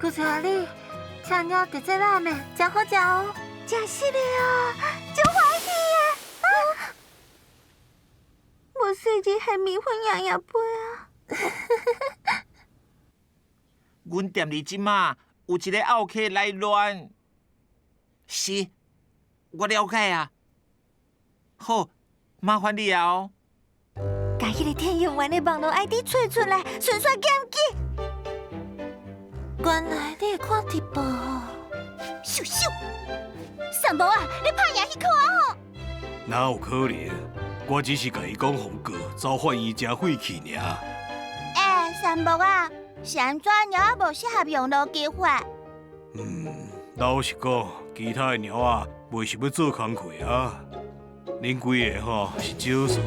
求求你，請鳥特製拉麵，誠好食哦。誠實的哦，足歡喜的。啊！無細日還麵粉掖掖杯啊！阮店裡這馬有一个奧客來亂，是，我了解啊。好，麻煩你啊哦。共彼个店員的網路 ID 揣出來，順紲檢舉。原來你會看直播哦。咻咻！三毛啊，你拍贏彼箍仔吼？哪有可能？我只是共伊講予告，走法院誠費氣爾。欸，三木啊，是按怎貓仔無適合用勞基法？老實講，其他的貓仔袂想欲做工課啊。恁幾个吼是少數。